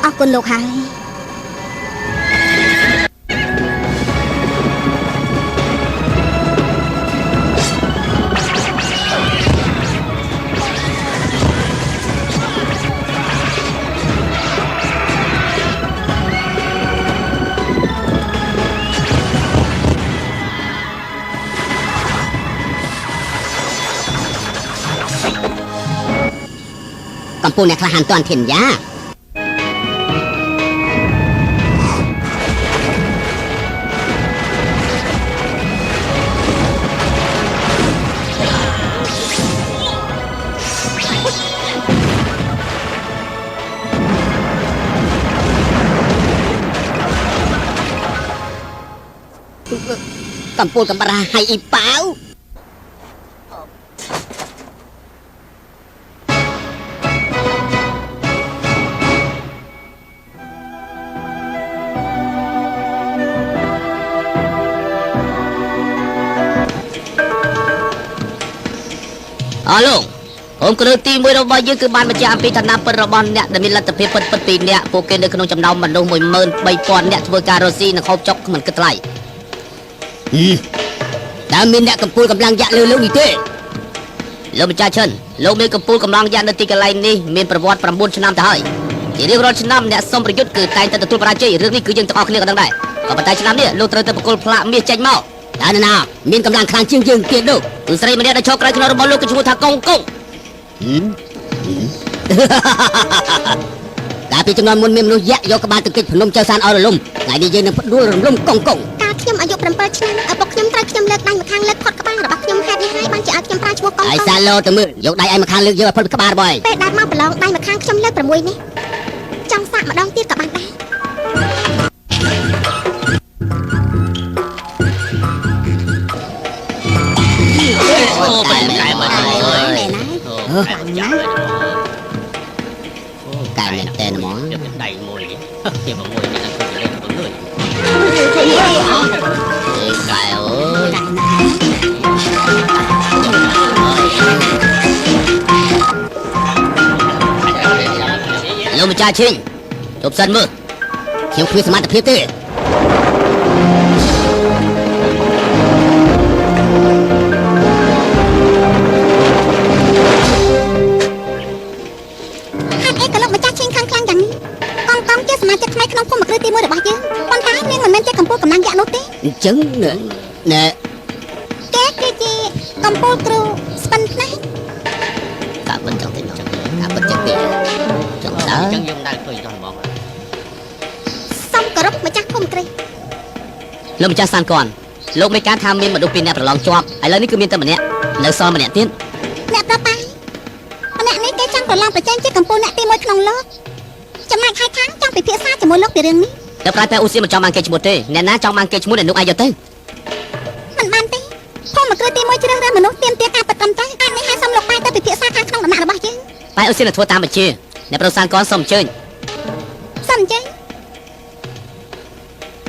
អរគុណលោកហើយ កំពូលអ្នកខ្លះហានតាន់ធានយ៉ាកំពូលកំរាហៃអ៊ីប៉ាវ អរលោកអូនគ្រឿងទី1របស់យើងគឺបានបញ្ជាក់អំពីឋានៈពិតរបស់អ្នកដែលមានលទ្ធភាពពិតពិតពីរអ្នកពួកគេនៅក្នុងចំណោមមនុស្ស13000អ្នកធ្វើការរស់ស៊ីនិងហូបចុកមិនគិតថ្លៃ តើមានអ្នកកំពូលកម្លាំងយក្សលើលោកនេះទេ លោកម្ចាស់ឈិនលោកមានកំពូលកម្លាំងយ៉ាងនៅទីកន្លែងនេះមានប្រវត្តិ9ឆ្នាំទៅហើយជារៀងរាល់ឆ្នាំអ្នកសុំប្រយុទ្ធគឺតែងតែទទួលបរាជ័យរឿងនេះគឺយើងទាំងអស់គ្នាក៏ដឹងដែរក៏ប៉ុន្តែឆ្នាំនេះលោកត្រូវតែប្រគល់ផ្លាកមាសចេញមក តើនរណាមានកម្លាំងខ្លាំងជាងយើងទៀតនោះ គឺស្រីម្នាក់ដែលឈរក្រោយខ្នងរបស់លោកគឺឈ្មោះថាកុងកុង កាលពីចំនួនមុនមានមនុស្សយក្សយកក្បាលទៅគិចភ្នំចៅសានឲ្យរលំថ្ងៃនេះយើងនឹងផ្ដួលរំលំកុងកុង កាលខ្ញុំអាយុ7ឆ្នាំឪពុកខ្ញុំត្រូវខ្ញុំលើកដៃម្ខាងលើកផុតក្បាលរបស់ខ្ញុំហេតុនេះហើយបានជាឲ្យខ្ញុំប្រើឈ្មោះកុងកុង ឯសាឡូទៅមើលយកដៃឯងមកខាងលើកយកឲ្យផុតពីក្បាលរបស់ឯង ពេលដែលមកប្រឡងដៃម្ខាងខ្ញុំលើក6នេះចង់សាកម្ដងទៀតក៏បានដែរ អូបែកែមកហើយ មែនហើយ កែមែនតើហ្មង យកដៃមួយជាមួយនេះនឹងគឺលេខទៅលុយអេកែអើយ លោកម្ចាស់ឈិងជប់សិនមើល ខ្ញុំគ្មានសមត្ថភាពទេ ហេតុអីក៏លោកម្ចាស់ឈៀងខាងខ្លាំងយ៉ាងនេះកងកងជាសមាជិកថ្មីក្នុងភូមិគ្រឹះទី1របស់យើងប៉ុន្តែនាងមិនមែនជាកម្ពុជាកម្លាំងយក្សនោះទេ អញ្ចឹងណែ គេគឺជាកម្ពុជាគ្រូស្ពិនផ្នែក កាមិនចឹងទេចឹង កាពិតចឹងទេចឹងតើ ចឹងយើងដើរឃើញដល់ហ្មង សូមគោរពម្ចាស់ភូមិគ្រឹះ លោកម្ចាស់សានកនលោកមេការថាមានមនុស្សពីរនាក់ប្រឡងជាប់ឥឡូវនេះគឺមានតែម្នាក់នៅសល់ម្នាក់ទៀត អ្នកប្រប៉ៃម្នាក់នេះគេចង់ប្រឡងប្រជែងជាកម្ពុជាអ្នកទី1ក្នុងលោកចំណែកហើយខាងចង់ពិភាក្សាជាមួយលោកពីរឿងនេះ តែប្រែតែអូសៀមិនចង់បានគេឈ្មោះទេអ្នកណាចង់បានគេឈ្មោះអ្នកនោះឯងយកទៅ មិនបានទេភូមិគ្រឹះទី1ជ្រើសរើសមនុស្សទាមទារការពិតត្រឹមត្រូវអានេះឲ្យសូមលោកប៉ែទៅពិភាក្សាខាងក្នុងដំណាក់របស់យើង តែអូសៀនឹងធ្វើតាមបញ្ជាអ្នកប្រុសសានកនសូមអញ្ជើញ សូមអញ្ជើញ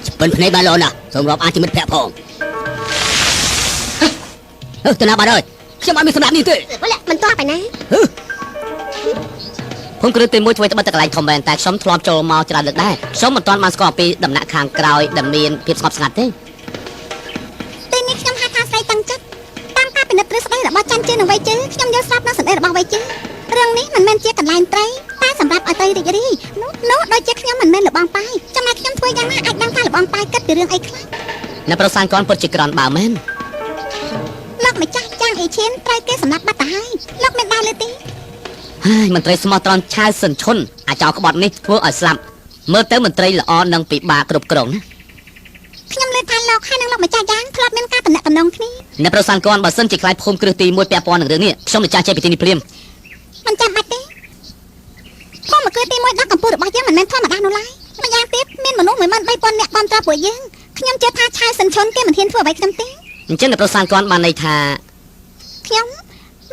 ស្ពិនភ្នែកបានល្អណាស់សូមរាប់អានជាមិត្តភក្តិផងហឺទៅណាបាត់ហើយខ្ញុំអត់មានសម្រាប់នេះទេ មិនទាស់បែណា ភូមិគ្រឹះទី1ធ្វើត្បិតតែកន្លែងធំមែនតែខ្ញុំធ្លាប់ចូលមកច្រើនលើកដែរខ្ញុំមិនទាន់បានស្គាល់ពីដំណាក់ខាងក្រោយដែលមានភាពស្ងប់ស្ងាត់ទេ ទីនេះខ្ញុំហៅថាស្រីតាំងចិត្តតាមការពិនិត្យទ្រឹស្ដីរបស់ច័ន្ទជឿនិងវៃជឿខ្ញុំយល់ស្របនឹងសម្ដីរបស់វៃជឿរឿងនេះមិនមែនជាកន្លែងត្រីតែសម្រាប់ឲ្យត្រីរីករាយនោះនោះដូចជាខ្ញុំមិនមែនលបងប៉ាយចំណែកខ្ញុំធ្វើយ៉ាងណាអាចដឹងថាលបងប៉ាយគិតពីរឿងអីខ្លះ អ្នកប្រុសសានកនពិតជាក្រន់បើមែន លោកម្ចាស់ចាងអ៊ីឈៀនត្រូវគេសម្លាប់បាត់ទៅហើយលោកមានដែរឬទេ ហើយមន្ត្រីស្មោះត្រង់ឆាវសិនឈុនអាចោក្បត់នេះធ្វើឲ្យស្លាប់មើលទៅមន្ត្រីល្អនិងពិបាកគ្រប់គ្រងណា ខ្ញុំលើថាលោកហើយនឹងលោកម្ចាស់យ៉ាងធ្លាប់មានការតំណែងតំណងគ្នា អ្នកប្រុសសានកនបើសិនជាខ្លាចភូមិគ្រឹះទី1ពាក់ព័ន្ធនឹងរឿងនេះខ្ញុំនឹងចាស់ចេញពីទីនេះភ្លាម មិនចាំបាច់ទេភូមិគ្រឹះទី1ដល់កម្ពុជារបស់យើងមិនមែនធម្មតានោះឡើយម្យ៉ាងទៀតមានមនុស្ស13000នាក់គាំទ្រពួកយើងខ្ញុំជឿ ជឿថាឆាវសិនឈុនគេមិនហ៊ានធ្វើអ្វីខ្ញុំទេ អញ្ចឹងអ្នកប្រុសសានគាត់បានន័យថា ខ្ញុំ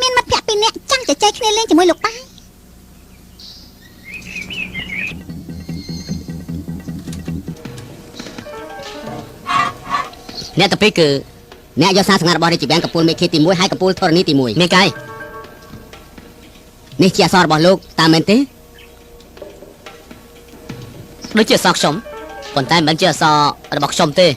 មានមិត្តភក្តិពីរនាក់ចង់ជជែកគ្នាលេងជាមួយលោកប៉ា អ្នកតាពីរគឺ អ្នកយកសារសម្ងាត់របស់រាជវាំងកំពូលមេឃីទី1ហើយកំពូលធរណីទី1 មានកាយ នេះជាអក្សររបស់លោកតាមមែនទេ ដូចជាអក្សរខ្ញុំប៉ុន្តែមិនមែនជាអក្សររបស់ខ្ញុំទេ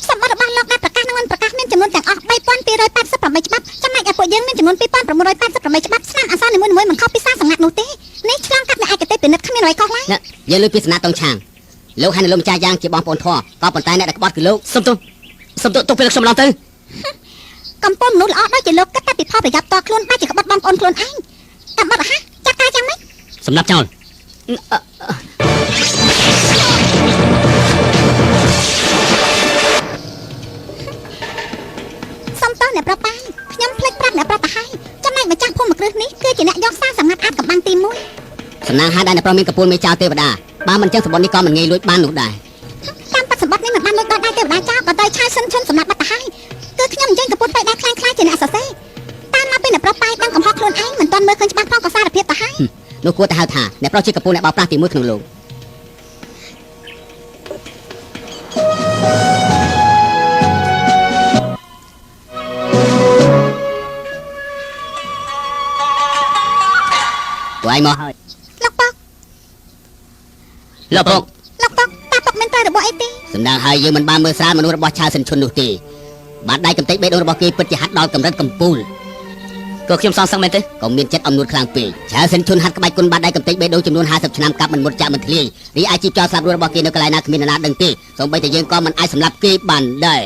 សម្បត្តិរបស់លោកដែលប្រកាសនិងមិនប្រកាសមានចំនួនទាំងអស់3288ច្បាប់ចំណែកឯពួកយើងមានចំនួន2988ច្បាប់ស្នាមអក្សរនីមួយៗមិនខុសពីសារសម្ងាត់នោះទេនេះឆ្លងកាត់នៅឯកទេសពិនិត្យគ្មានអ្វីខុសឡើយ ណាយើងលើពីសំណាក់តុងឆាងលោកហើយនឹងលោកម្ចាស់យ៉ាងជាបងប្អូនធម៌ក៏ប៉ុន្តែអ្នកដែលក្បត់គឺលោក សុំទោសសុំទោសទុកពេលខ្ញុំឡងទៅ កំពុងមនុស្សល្អដូចជាលោកគិតតែពីផលប្រយោជន៍តខ្លួនបែរជាក្បត់បងប្អូនខ្លួនឯងតាមបាត់រហ័សចាត់ការយ៉ាងម៉េច សម្រាប់ចោល សុំទោសអ្នកប្រុសប៉ាខ្ញុំភ្លេចប្រាប់អ្នកប្រុសទៅហើយចំណែកម្ចាស់ភូមិគ្រឹះនេះគឺជាអ្នកយកសារសម្ងាត់អាចកំបាំងទី1 សំណាងហើយដែលអ្នកប្រុសមានកំពូលមេចៅទេវតាបើមិនចឹងសម្បត្តិនេះក៏មិនងាយលួចបាននោះដែរ តាមពិតសម្បត្តិនេះមិនបានលួចដល់ដៃទេវតាចោលក៏ដោយឆាយសិនឈុនសម្រាប់បាត់ទៅហើយគឺខ្ញុំនិយាយកពុតទៅដែរខ្លាំងខ្លាយជាអ្នកសរសេរតាមមកពីអ្នកប្រុសប៉ាយដឹងកំហុសខ្លួនឯងមិនទាន់មើលឃើញច្បាស់ផងក៏សារភាពទៅហើយ នោះគួរតែហៅថាអ្នកប្រុសជាកំពូលអ្នកបោកប្រាស់ទី1ក្នុងលោកពួកឯងមកហើយ លោកប៉ុក លោកពុក លោកប៉ុកតាប៉ុកមិនត្រូវរបស់អីទេ សំណាងហើយយើងមិនបានមើលស្រាលមនុស្សរបស់ឆាវសិនឈុននោះទេបាតដៃកំទេចបេះដូងរបស់គេពិតជាហាត់ដល់កម្រិតកំពូល ក៏ខ្ញុំសងសឹងមែនទេ ក៏មានចិត្តអំនួតខ្លាំងពេកឆាវសិនឈុនហាត់ក្បាច់គុណបាតដៃកំទេចបេះដូងចំនួន50ឆ្នាំកាប់មិនមុតចាក់មិនធ្លាយរីឯជីពចោលស្លាប់រស់របស់គេនៅកន្លែងណាគ្មាននរណាដឹងទេសូម្បីតែយើងក៏មិនអាចសម្លាប់គេបានដែរ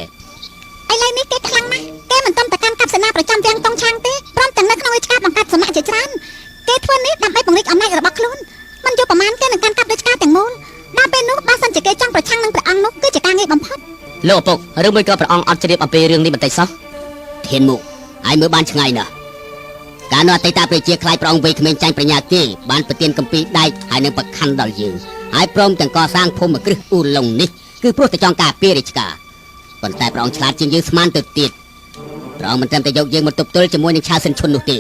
ឥឡូវនេះគេខ្លាំងណាស់គេមិនត្រឹមតែកាន់កាប់សេនាប្រចាំវាំងតុងឆាងទេព្រមទាំងនៅក្នុងរាជការបង្កើតសំណាក់ជាច្រើនគេធ្វើនេះដើម្បីពង្រីកអំណាចរបស់ខ្លួនមិនយូរប្រមាណគេនឹងកាន់កាប់រាជការទាំងមូលដល់ពេលនោះបើសិនជាគេចង់ប្រឆាំងនឹងព្រះអង្គនោះគឺជាការងាយបំផុត លោកឪពុកឬមួយក៏ព្រះអង្គអត់ជ្រាបអំពីរឿងនេះបន្តិចសោះ ធានមុខហើយមើលបានឆ្ងាយណាស់កាលនោះអតីតប្រជាខ្លាចព្រះអង្គវ័យក្មេងចាញ់ប្រាជ្ញាគេបានប្រទានកម្ពីដែកហើយនឹងប្រខណ្ឌដល់យើងហើយព្រមទាំងកសាងភូមិគ្រឹះអ៊ូឡុងនេះគឺព្រោះតែចង់ការពាររាជការប៉ុន្តែព្រះអង្គឆ្លាតជាងយើងស្មានទៅទៀតព្រះអង្គមិនត្រឹមតែយកយើងមកទប់ទល់ជាមួយនឹងឆាវសិនឈុននោះទេ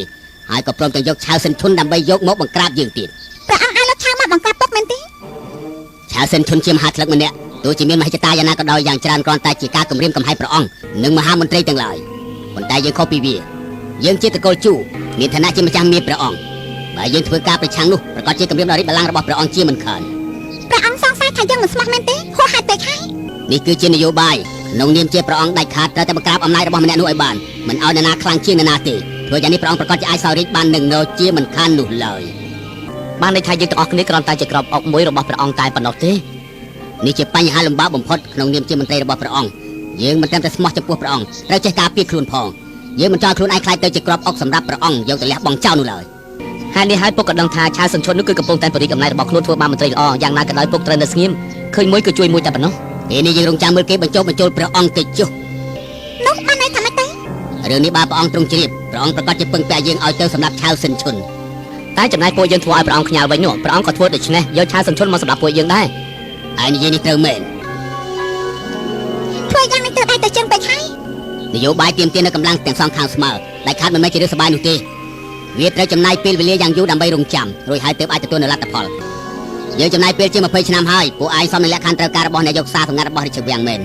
ហើយក៏ព្រមទាំងយកឆាវសិនឈុនដើម្បីយកមកបង្ក្រាបយើងទៀត ព្រះអង្គឲ្យលោកឆាវមកបង្ក្រាបពុកមែនទេ ឆាវសិនឈុនជាមហាថ្លឹកម្នាក់ទោះជាមានមហិច្ឆតាយ៉ាងណាក៏ដោយយ៉ាងច្រើនគ្រាន់តែជាការគំរាមកំហែងព្រះអង្គនិងមហាមន្ត្រីទាំងឡើយប៉ុន្តែយើងខុសពីវាយើងជាត្រកូលជូមានឋានៈជាម្ចាស់មាព្រះអង្គបើយើងធ្វើការប្រឆាំងនោះប្រកាសជាគំរាមដល់រាជបល្ល័ង្ករបស់ព្រះអង្គជាមិនខាន ព្រះអង្គសង្ស័យថាយើងមិនស្មោះមែនទេហួសហេតុពេកហើយ នេះគឺជានយោបាយក្នុងនាមជាព្រះអង្គដាច់ខាតត្រូវតែបង្ក្រាបអំណាចរបស់ម្នាក់នោះឲ្យបានមិនឲ្យនរណាខ្លាំងជាងនរណាទេធ្វើយ៉ាងនេះព្រះអង្គប្រកាសជាអាចសោយរាជបាននឹងនៅជាមិនខាននោះឡើយ បានន័យថាយើងទាំងអស់គ្នាគ្រាន់តែជាក្របអុកមួយរបស់ព្រះអង្គតែប៉ុណ្ណោះទេ នេះជាបញ្ហាលំបាកបំផុតក្នុងនាមជាមន្ត្រីរបស់ព្រះអង្គយើងមិនត្រឹមតែស្មោះចំពោះព្រះអង្គត្រូវចេះការពារខ្លួនផងយើងមិនចង់ឲ្យខ្លួនឯងខ្លាចទៅជាក្របអុកសម្រាប់ព្រះអង្គយកទៅលះបង់ចោលនោះឡើយ ហើយនេះហើយពុកក៏ដឹងថាឆាវសញ្ឈុននោះគឺកំពុងតែបរិយាអំណាចរបស់ខ្លួនធ្វើបានមន្ត្រីល្អយ៉ាងណាក៏ដោយពុកត្រូវនៅស្ងៀមឃើញមួយគឺជួយមួយតែប៉ុណ្ណោះ ពេលនេះយើងរងចាំមើលគេបញ្ចុះបញ្ចូលព្រះអង្គទៅចុះ នោះបានន័យថាម៉េចទេ រឿងនេះបើព្រះអង្គទ្រង់ជ្រាបព្រះអង្គប្រកាសជាពឹងពាក់យើងឲ្យទៅសម្រាប់ឆាវសិនឈុន តែចំណែកពួកយើងធ្វើឲ្យព្រះអង្គខ្ញាល់វិញនោះព្រះអង្គក៏ធ្វើដូច្នេះយកឆាវសញ្ឈុនមកសម្រាប់ពួកយើងដែរ ហើយនិយាយនេះត្រូវមែន ធ្វើយ៉ាងនេះទៅដៃទៅជើងពេកហើយ នយោបាយទាមទារនៅកម្លាំងទាំងសងខាងស្មើដែលខាតមិនមែនជារឿងសប្បាយនោះទេវាត្រូវចំណាយពេលវេលាយ៉ាងយូរដើម្បីរងចាំរួចហើយទើបអាចទទួលនូវលទ្ធផលយើងចំណាយពេលជាង20ឆ្នាំហើយពួកឯងសមនឹងលក្ខខណ្ឌត្រូវការរបស់អ្នកយកសារសម្ងាត់របស់រាជវាំងមែន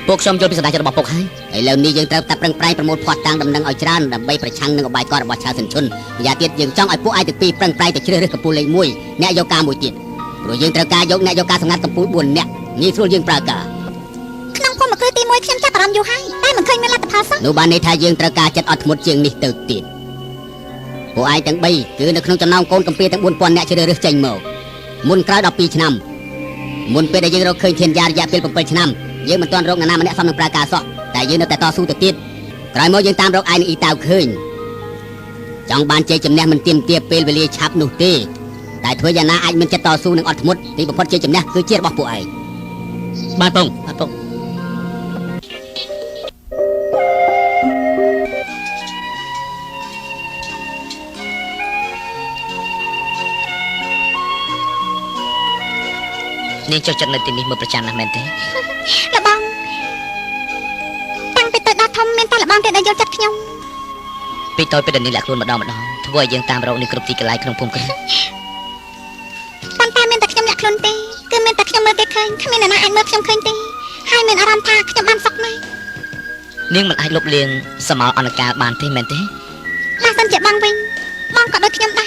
ពួកខ្ញុំយល់ពីសន្តានចិត្តរបស់ពុកហើយ ឥឡូវនេះយើងត្រូវតែប្រឹងប្រែងប្រមូលភស្តុតាងដំណឹងឲ្យច្រើនដើម្បីប្រឆាំងនឹងឧបាយកលរបស់ឆាវសិនឈុនម្យ៉ាងទៀតយើងចង់ឲ្យពួកឯងទាំងពីរប្រឹងប្រែងទៅជ្រើសរើសកំពូលលេខ1អ្នកយកការមួយទៀតព្រោះយើងត្រូវការយកអ្នកយកការសម្ងាត់កំពូល4អ្នកងាយស្រួលយើងប្រើការ ក្នុងភូមិគ្រឹះទី1ខ្ញុំចាប់អារម្មណ៍យូរហើយតែមិនឃើញមានលទ្ធផលសោះ នោះបានន័យថាយើងត្រូវការចិត្តអត់ធ្មត់ជាងនេះទៅទៀតពួកឯងទាំង3គឺនៅក្នុងចំណោមកូនកំព្រាទាំង4000អ្នកជ្រើសរើសចេញមកមុនក្រោយ12ឆ្នាំមុនពេលដែលយើងរកឃើញធានយារយៈពេល7ឆ្នាំយើងមិនទាន់រកនរណាម្នាក់សមនឹងប្រើការសោះតែយើងនៅតែតស៊ូទៅទៀតក្រោយមកយើងតាមរកឯងនឹងអ៊ីតាវឃើញចង់បានជ័យជំនះមិនទាមទារពេលវេលាឆាប់នោះទេតែធ្វើយ៉ាងណាអាចមានចិត្តតស៊ូនិងអត់ធ្មត់ទីបំផុតជ័យជំនះគឺជារបស់ពួកឯង បាទពងបាទពុក នាងចូលចិត្តនៅទីនេះមើលប្រចាំណាស់មែនទេ លបងតាំងពីតូចដល់ធំមានតែលបងទេដែលយល់ចិត្តខ្ញុំ ពីតូចពេលដែលនាងលាក់ខ្លួនម្ដងម្ដងធ្វើឲ្យយើងតាមរកនាងគ្រប់ទីកន្លែងក្នុងភូមិគ្រឹះ ប៉ុន្តែមានតែខ្ញុំលាក់ខ្លួនទេគឺមានតែខ្ញុំមើលគេឃើញគ្មានអ្នកណាអាចមើលខ្ញុំឃើញទេហើយមានអារម្មណ៍ថាខ្ញុំបានសុខណាស់ នាងមិនអាចលុបលាងសមោលអនកាលបានទេមែនទេ បើសិនជាបងវិញបងក៏ដូចខ្ញុំដែរ